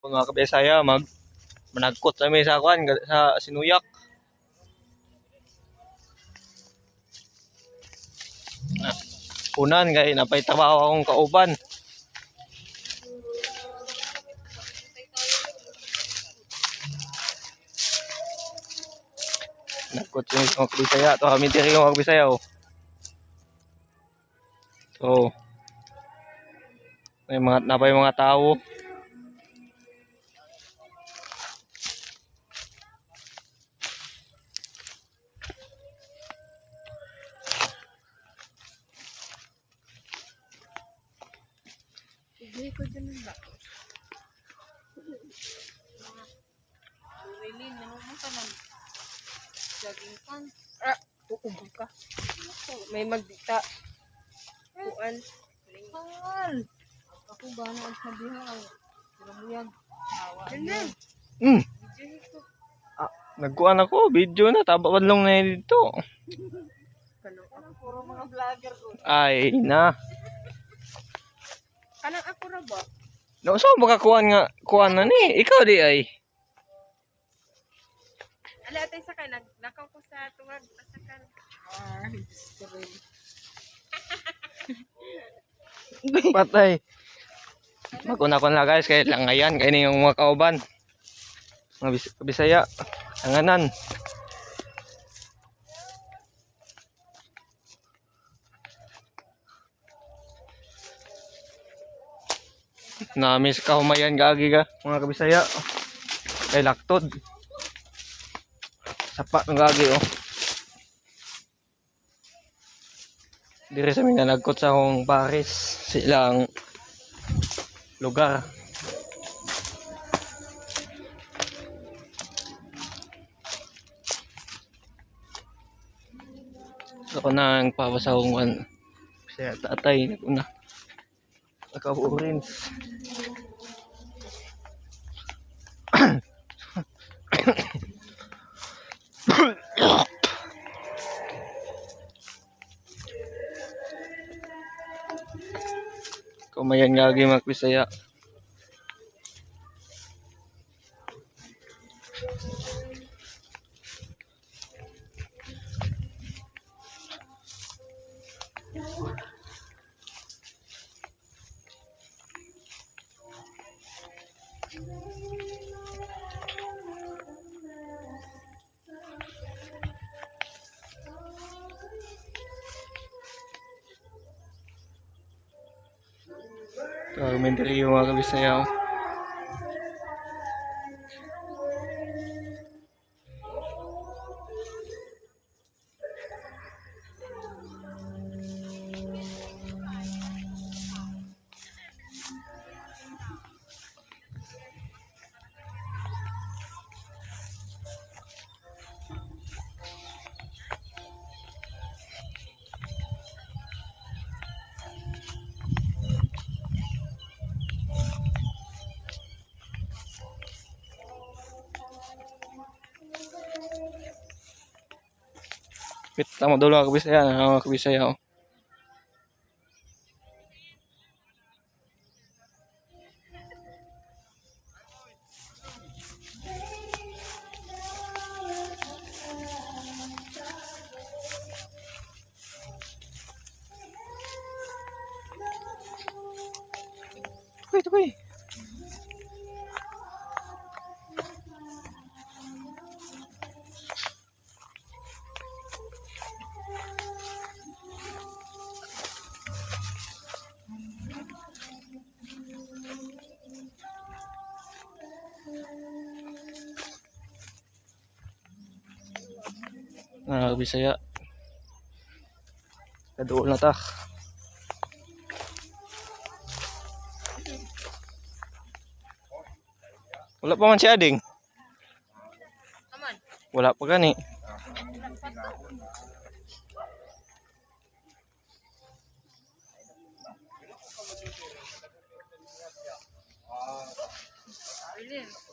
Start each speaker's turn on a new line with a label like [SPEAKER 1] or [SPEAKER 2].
[SPEAKER 1] Mga kabisaya, managkot kami sa kwan sa Sinuyak. Ah, Punan kay napay trabaho akong kauban. Nagkot kami sa mga kabisaya. To kami diri mga kabisaya oh. So, may mga napay mga tao.
[SPEAKER 2] Hindi ko dyan ba? Wilin, ano ka lang? Jogging pants. Ah, uubo ka. May magdita. Kuan. Hangal. Ako ba na ang sabi ha? Ramuyag. Awa. Video ko.
[SPEAKER 1] Nagkuan ako, video na taba padlong na dito.
[SPEAKER 2] Kanang ako. Puro mga vlogger ko.
[SPEAKER 1] Ay na.
[SPEAKER 2] Kanang ako ra ba?
[SPEAKER 1] No, so makakuan nga kuan na ni. Ikaw di ay.
[SPEAKER 2] Ala atay sa kan naglakaw ko sa tungag pasakan. Ah, Diyos ko rin.
[SPEAKER 1] Patay. Maguna ko na guys kay langayan kay ni yung mga kauban. Mga Bisaya, langanan. Namiss ka humayan gagi ka mga kabisaya. Kay laktod. Sapa ng gagi oh. Dire sa mga nagkot sa akong Paris silang lugar. Ako na ang pabasa akong kan. Siya tatay naguna. Naka-orange. Kumayan gagi mga Bisaya. Documentary yung mga kabisaya. Oh. Wait, tama dulo mga kabisaya. Mga kabisaya. Oh. Tukoy, tukoy. Mga kabisaya. Kaduol na ta. Wala pa man si Ading.
[SPEAKER 2] Aman.
[SPEAKER 1] Wala pa gani.
[SPEAKER 2] Wilin.